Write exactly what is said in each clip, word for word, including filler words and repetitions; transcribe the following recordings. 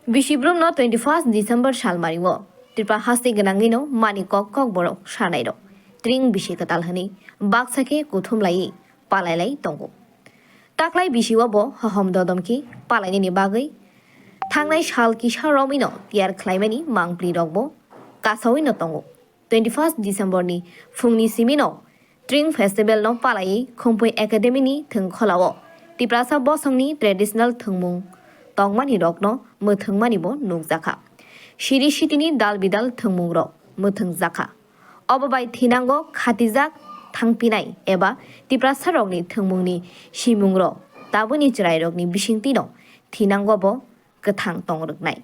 Bisi brumno twenty first December salmario Tripura haste gwnangwino mani kok kok borok sanairok tring bisi kwtal hwnwi baksa khe kuthum laiwi palailai tongo. Taklai bisi o bo hohom dodom khe palainani bagwi thangnai sal kisa romwino tiyar khlaimani mangpli rokbo kasawino tongo. Twenty first December ni phungni simino Tring Festival no palaiwi Khumpui Academy ni thwngkhwlao Tiprasa bosongni traditional thwngmung tongmani rokno mwthwngmani bo nukjakha. Siri sitini dal bidal thwngmung rok mwthwngjakha. Obo bai thinango khatijak thangpinai eba Tiprasa rokni thwngmungni simung rok tabuni chwrai rokni bisingtwi no thinango bo kwthang tong rwknai.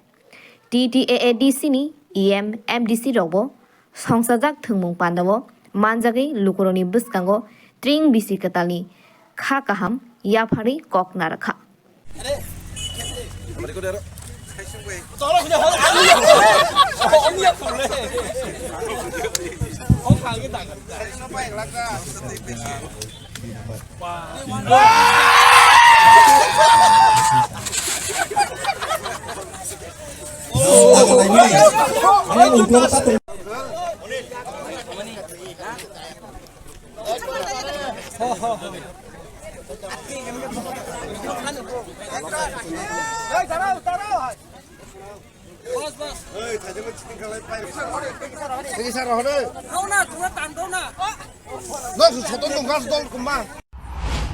T T A A D C ni E M, M D C rokbo songsajak thwngmung pandao manjagwi lukurokni bwskango tring bisi kwtalni kha kaham yapharwi kok narwkha.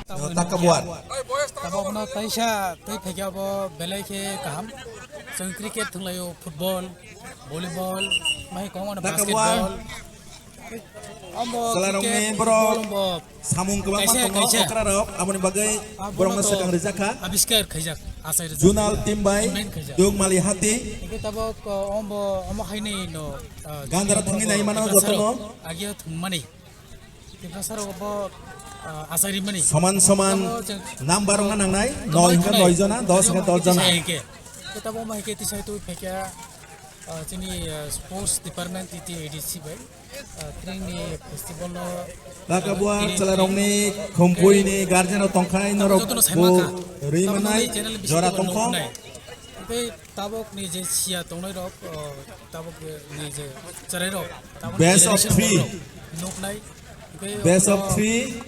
Takabuan. Tabokno taisa tei phaikhe abo belai khe kaham. Chwng cricket thwnglaio, football, volleyball, mai kok mano basketball. Chwlarokni borok samung kwbangma tongo, okrarok, aboni bagwi borokno swkang rijak kha. Abiskar khaijak, achai rijak. Zonal team bai Dukmali Hati. Hingke tabok, uh, ombo, omo hainwi no, uh, Gandara thangwi nai mano jotono. Agio thwngmani. Tiprasa rok bo, uh, achai rimani. Soman soman number wngna nangnai, noi hingke noi jona, dos hingke dos jona. Hingke tabok omo hingke tisai twi phaikha, uh, chini, uh, sports department T T A D C bai. Takabuan chwlarokni Khumpui ni guardian rok tongkhai norok bo rwi manai jora tongkho. Tei tabok ni je siya tongnai rok, tabok ni je chwrai rok, best of three. Nuknai. Best of three.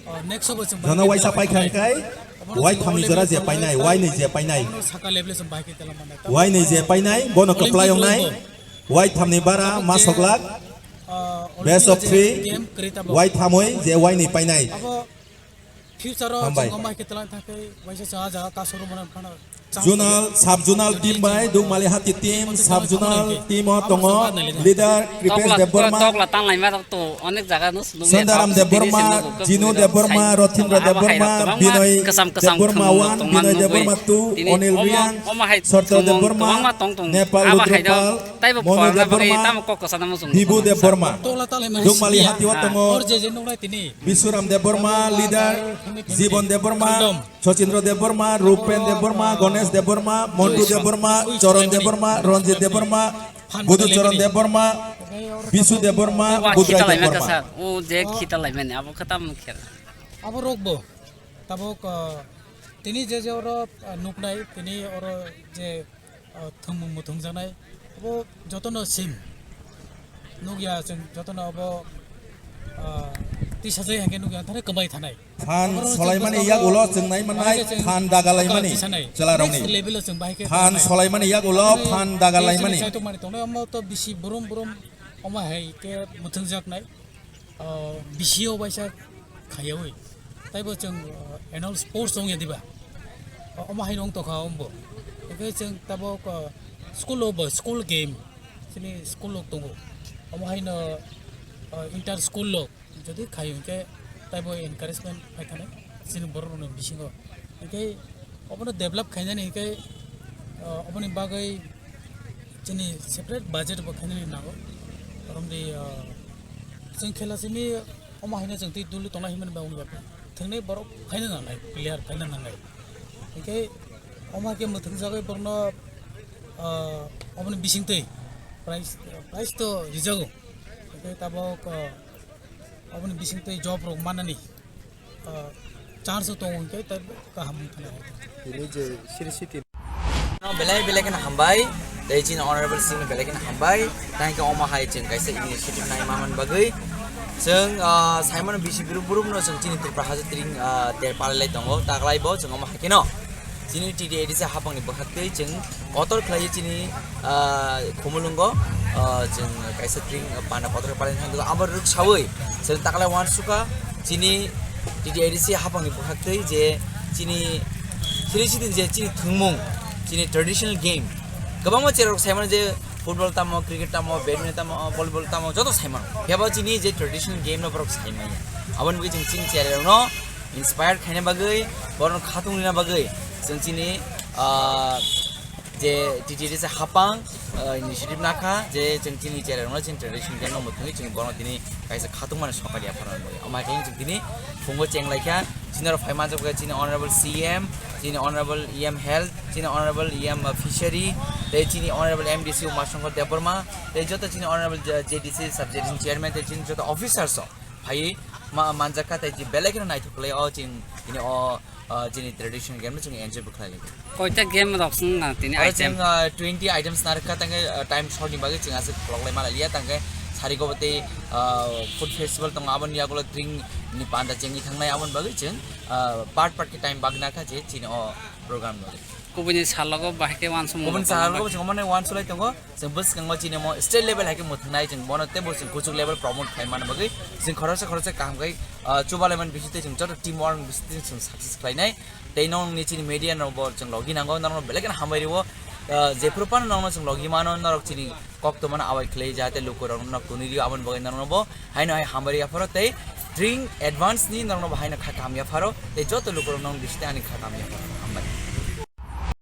Jono waisa paikha hingkhai waitham ni jora je painai, wainwi je painai. Wainwi je painai, bono kwplai wngnai. Waitham ni bara ma soklak. Best of three, wai thamwi je wainwi painai. Hambai. Zonal, sub zonal team bai Dukmali Hati team, sub zonal team o tongo leader Kripesh Debbarma, Sondaram Debbarma, Jinu Debbarma, Rothindra Debbarma, Binoy Debbarma one, Binoy Debbarma two, Onil Riang, Sorta Debbarma, Nepal Rudra Pal, Monu Debbarma, Bibu Debbarma, Dukmali Hati o tongo Bisuram Debbarma, leader, Jibon Debbarma, Sachindra Debbarma, Rupen Debbarma, Ganesh Debbarma, Montu Debbarma, Charan Debbarma, Ranjit Debbarma, Budhu Charan Debbarma, Bisu Debbarma, Budrai Debbarma. O je khita laimani abo khe tamo khe. Abo rok bo tabok, uh, tini je je oro, uh, nuknai, tini oro je, uh, thwngmung muthungjaknai, abo jotono sim nukya chwng jotono abo, uh, tisajai hwnkhe nukya thani kwbai thanai. Phan solaimani yak ulo chwng nai manai, phan dagalaimani chwlarokni. Phan solaimani yak ulo phan dagalaimani. Chaitok mani tongnai omo to bisi brum brum omo hai khe muthungjaknai. O, bisi o waisa khaiyawi. Taibo chwng, o, annual sports wngya diba? O, omo haino wng tokha ombo. Hwnkhe chwng tabok, o, school o bo, school game. Chini school o tongo. Omo haino, o, inter school o jodi khai hwnkhe taibo encouragement phaikhanai chini borok rokni bisingo. Hwnkhe obono develop khainani hwnkhe, o, oboni bagwi chini separate budget bo khainani nango. Romdi, o, chwng khela simi omo haino chwng twi dul tongnai hinmani ba wngya. Thwngnai borok phaina nangnai, player phaina nangnai. Hwnkhe omo hai khe mwthungjagwi borokno, o, oboni bisingtwi prize, prize to rijago. Hwnkhe tabok, o, oboni bisingtwi job rok mannani, ah, chance o tongo hwnkhe tei kaham wngthana. Tini je siri siti. No, belai belai kheno hambai. Tei chini honorable C M no belai kheno hambai. Thank you, omo hai chwng kaisa initiative nai manmani bagwi. Chwng, ah, saimano bisi brum brum no chwng chini Tripura haste tring, ah, ter palai lai tongo. Taklai bo chwng omo hai kheno chini T T A D C hapangni bwkhaktwi chwng kotor khlaiwi chini, ah, Khumulwngo, ah, chwng kaisa tring panda kotor palai thangwi abo rwksawi chwng taklai uansukha chini T T A D C hapangni bwkhaktwi je chini, chini chini je chini thwngmung, chini traditional game kwbangma cherok saimano je football tamo, cricket tamo, badminton tamo, volleyball tamo, joto saimano. Phiya bo chini je traditional game no borok saimanya. Aboni bagwi chwng chini cherairokno inspire khaina bagwi, borokno khatung rina bagwi chwng chini, ah, je T T A D C hapang, ah, initiative nakha je chwng chini cherairokno chini traditional game no mwthangwi chwng borokno tini kaisa khatungmani sokari yapharnani bagwi. Omo hai khe chwng tini phungo chenglaikha, chini oro phai manjak kha chini honorable C M, chini honorable E M health, chini honorable E M fishery, tei chini honorable M D C Umashankar Debbarma, tei joto chini honorable J-, J D C subdivision chairman, tei chini joto officers rok phaiwi ma-, manjak kha, tei belai kheno naithok khlai o chini, chini o, ah, chini traditional game no chwng enjoy bo khlai lai. Koita game rok swng na tini Oro item? Chwng, ah, twenty items narwkha, tangkhe, ah, time short ni bagwi chwng aswk khulok lai maliya, tangkhe sarigo bo tei, ah, food festival tongo, aboni yagulo tring ni panda chengwi thangnai, aboni bagwi chwng, ah, part part khe time bagwi narwkha je chini o program no. Kubuni salogo bahai khe uansukmung Kubuni rok tongma salogo bagwi. Chwng omo nai uansuklai tongo, chwng bwskango chini omo state level hai khe mwthwngnai, chwng bono teibo chwng kuchuk level promote khlai mani bagwi chwng khoroksa khoroksa kaham khai, ah, chubalai mani bisingtwi chwng joto team work ni bisingtwi chwng success khlainai. Tei nokni chini media no bo chwng logi nango, norokno belai kheno hambai rwo. Ah, jephuru phano nokno chwng logi mano, norok chini koktwmano awai khlai jahate lukurok nok tuni rio, aboni bagwi norokno bo haino hai hambai yapharo tei tring advance ni norokno bo haino kha kaham yapharo tei joto lukurok nok bisingtwi ani kha kaham yapharo.